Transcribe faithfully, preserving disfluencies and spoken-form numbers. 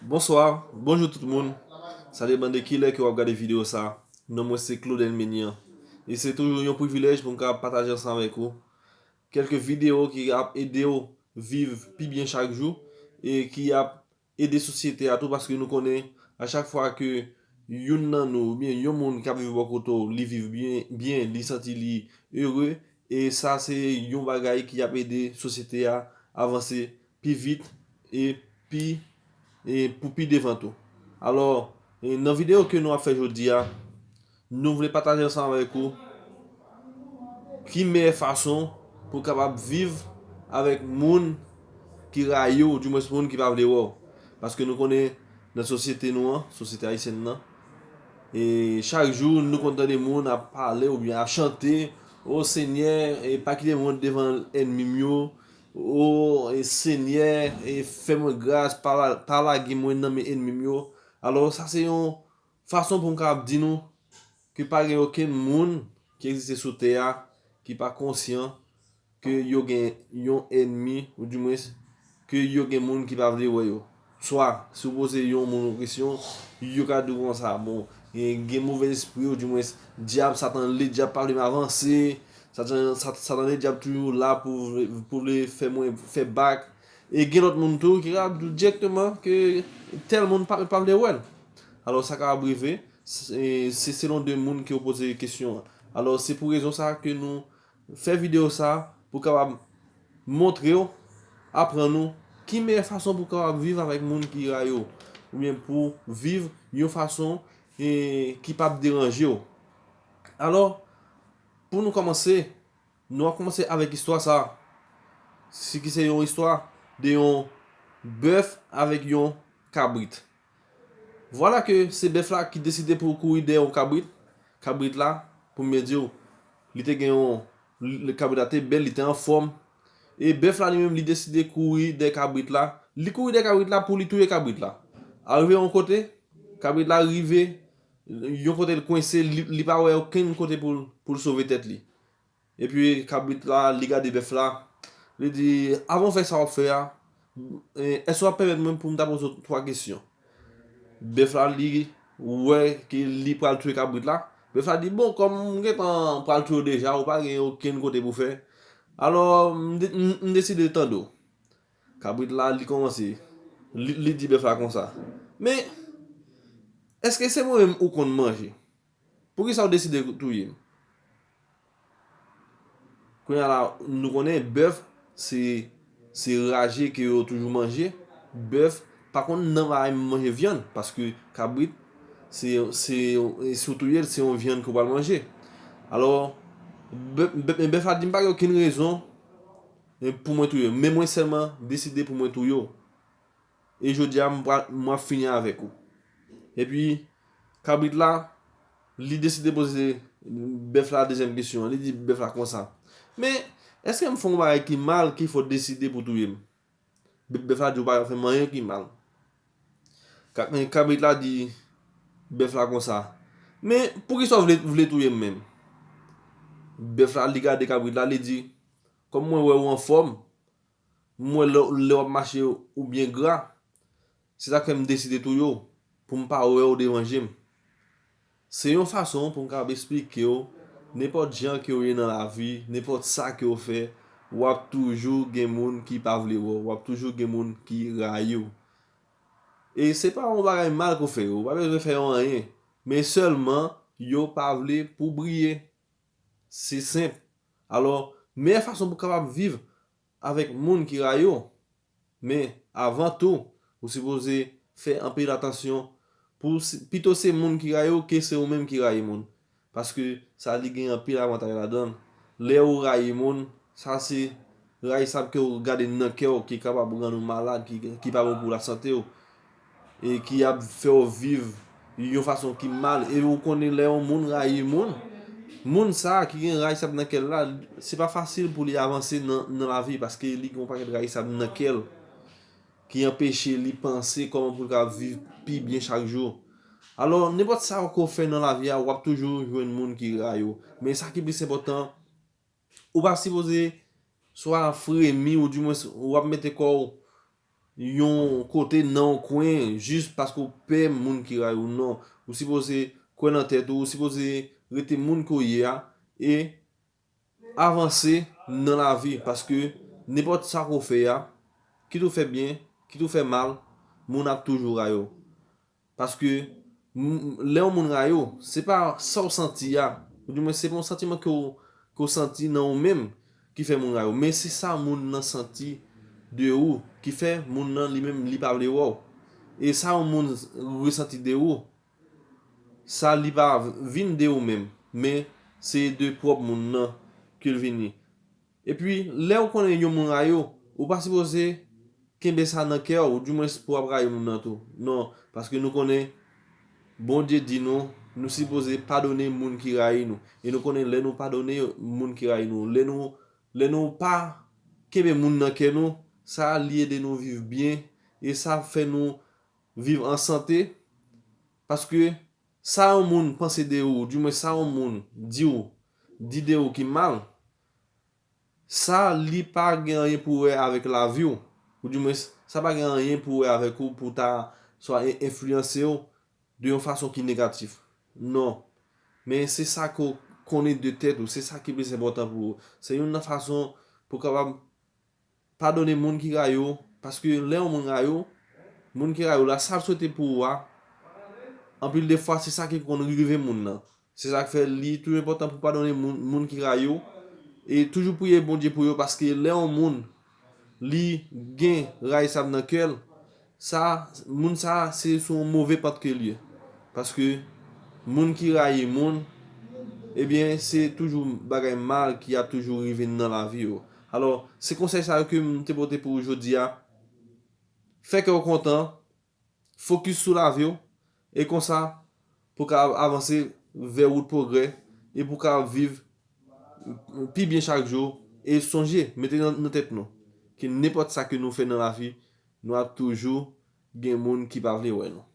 Bonswa, bonjou tout moun. Sa depann de kilè ke w ap gade videyo sa. Non mwen se Claude Herminian. E se toujou yon privilèj pou m ka pataje ansanm avèk ou kèlke videyo ki ap ede w viv pi byen chak jou e ki ap ede sosyete a tou, paske nou konnen a chak fwa ke youn nan nou oubyen yon moun k ap viv bò kote w, li viv byen, byen, li santi li ere, e sa se yon bagay ki ap ede sosyete a avanse pi vit e pi e pou pi devan tou. Alò, e nan videyo ke nou ap fè jodi a, nou vle pataje ansanm avèk ou ki meyè fason pou w kapab viv avèk moun ki rayi w, oudimwens moun ki pa vle wè w. Paske nou konnen nan sosyete nou an, sosyete ayisyèn nan, e chak jou nou konn tande moun ap pale oubyen ap chante, "O Senyè, e pa kite m wont devan ènmi m yo. O, e Senyè, e fè mwen gras, pa la-, pa lage mwen nan men ènmi m yo." Alò, sa se yon fason pou m kapab di nou ke pa gen okenn moun ki egziste sou tè a ki pa konsyan ke yo gen yon ènmi, oudimwens ke yo gen moun ki pa vle wè yo. Swa, si w poze yon moun yon kesyon, yo ka di w konsa, bon, gen, gen movèzespri, oudimwens dyab, Satan, ledyab pa vle m avanse, Satan, Sat-, Satan, ledyab toujou la pou vle, pou vle fè mwen fè bak. E gen lòt moun tou ki ka di w dirèkteman ke tèl moun pa, pa vle wè l. Alò, sa kapab rive, se, se selon de moun ke w poze kesyon an. Alò, se pou rezon sa ke nou fè videyo sa pou kapab montre w, aprann ou ki meyè fason pou kapab viv avèk moun ki rayi w, oubyen pou viv yon fason, e, ki p ap deranje w. Alò, pou nou kòmanse, nou ap kòmanse avèk istwa sa, si ki se yon istwa de yon bèf avèk yon kabrit. Vwala ke se bèf la ki deside pou kouri dèyè yon kabrit. Kabrit la, pou m byen di w, li te gen yon, li, kabrit la te bèl, li te anfòm. E bèf la li menm, li deside kouri dèyè kabrit la. Li kouri dèyè kabrit la pou li touye kabrit la. Arive yon kote, kabrit la rive, yon kote l kwense, li, li pa wè okenn kote pou l, pou l sove tèt li. Epi kabrit la, li gade bèf la, li di, "Avan w fè sa w ap fè a, e, èske w ap pèmèt mwen pou m ta poze w twa kesyon?" Bèf la, li wè ke li pral touye kabrit la. Bèf la di, "Bon, kòm m gentan pral touye w deja, ou pa gen okenn kote pou fè. Alò, m de-, m, m deside tande w." Kabrit la, li kòmanse, li, li di bèf la konsa, "Men, èske se mwen menm ou konn manje? Poukisa w deside touye m?" Kounye a la, nou konnen bèf, se, se raje ke yo toujou manje. Bèf pa konn nan bagay manje vyann, paske kabrit, se, se, si w touye l, se yon vyann ke w pral manje. Alò, bè-, bè-, bèf la di, "M pa gen okenn rezon, e, pou mwen touye w, men mwen sèlman deside pou mwen touye w. E jodi a, m pral, m ap fini avèk ou." Epi, kabrit la, li deside poze bèf la dezyèm kesyon an. Li di bèf la konsa, "Men, èske m fè yon bagay ki mal ki fè w deside pou touye m?" Bè-, bèf la di, "Ou pa fè m anyen ki mal." Ka-, kabrit la di bèf la konsa, "Men, poukisa w vle, vle touye m menm?" Bèf la, li gade kabrit la, li di, "Kòm mwen wè w anfòm, m wè lè, lè w ap mache ou byen gra, se sa k fè m deside touye w, pou m pa wè w devan je m." Se yon fason pou m kapab esplike w, nenpòt jan ke w ye nan lavi, nenpòt sa ke w fè, w ap toujou gen moun ki pa vle wè w, w ap toujou gen moun ki rayi w. E se pa yon bagay mal ke w fè yo, ou pa bezwen fè yo anyen, men sèlman yo pa vle pou w briye. Se senp. Alò, meyè fason pou w kapab viv avèk moun ki rayi w. Men, avan tou, ou sipoze fè anpil atansyon pou si, pito se moun ki rayi w ke se ou menm ki rayi moun. Paske sa li gen anpil avantaj ladan l. Lè ou rayi moun, sa se rayisab ke w gade nan kè w ki kapab rann ou malad, ki, ki pa bon pou lasante w. E ki ap fè w viv yon fason ki mal. E ou konnen lè yon moun rayi moun, moun sa a ki gen rayisab nan kè l la, se pa fasil pou li avanse nan, nan lavi, paske li gen yon pakèt rayisab nan kè l ki anpeche li panse kòman pou l ka viv pi byen chak jou. Alò, nenpòt sa ke w fè nan lavi a, w ap toujou jwenn moun ki rayi w. Men sa ki plis enpòtan, ou pa sipoze swa fremi, oudimwens w ap mete kò w yon kote nan yon kwen jis paske w pè moun ki rayi w, non. Ou sipoze kwè nan tèt ou, ou sipoze rete moun ke w ye a e avanse nan lavi paske nenpòt sa ke w fè a, kit ou fè byen, kit ou fè mal, moun ap toujou rayi w. Paske lè yon moun rayi w, se pa sa w santi a, oudimwen se pa yon santiman ke w, ke w santi nan ou menm ki fè moun rayi w, men se sa moun nan santi de ou ki fè moun nan li menm li pa vle wè w. E sa yon moun resanti de ou, sa li pa vin de ou menm, men se de pwòp moun nan ke l vini. Epi, lè w konnen yon moun rayi w, ou pa sipoze kenbe sa nan kè w, oudimwen pou w ap rayi moun nan tou. Non, paske nou konnen Bondye di nou, nou sipoze padone moun ki rayi nou. E nou konnen lè nou padone moun ki rayi nou, lè nou, lè nou pa kenbe moun nan kè nou, sa li ede nou viv byen e sa fè nou viv an sante. Paske sa yon moun panse de ou, oudimwen sa yon moun di w, di de ou ki mal, sa li pa gen anyen pou wè avèk lavi w, oudimwen sa pa gen anyen pou wè avèk ou pou ta swa enfliyanse w de yon fason ki negatif. Non. Men se sa ke w konnen de tèt ou, se sa ki plis enpòtan pou ou. Se youn nan fason pou w kapab padone moun ki rayi w, paske lè yon moun rayi w, moun ki rayi w la, sa l swete pou ou a, anpil de fwa se sa ki konn rive moun nan. Se sa k fè li tou enpòtan pou padone moun, moun ki rayi w, e toujou priye Bondye pou yo, paske lè yon moun li gen rayisab nan kè l, sa, moun sa se sou yon move pant ke l ye. Paske moun ki rayi moun, ebyen, se toujou bagay mal ki ap toujou rive nan lavi yo. Alò, se konsèy sa yo ke m te pote pou ou jodi a. Fè kè w kontan, fokis sou lavi w, e konsa, pou w ka avanse vè wout pwogrè, e pou w ka viv pi byen chak jou, e sonje, mete nan, nan tèt nou, ke nenpòt sa ke nou fè nan lavi, nou ap toujou gen moun ki pa vle wè nou.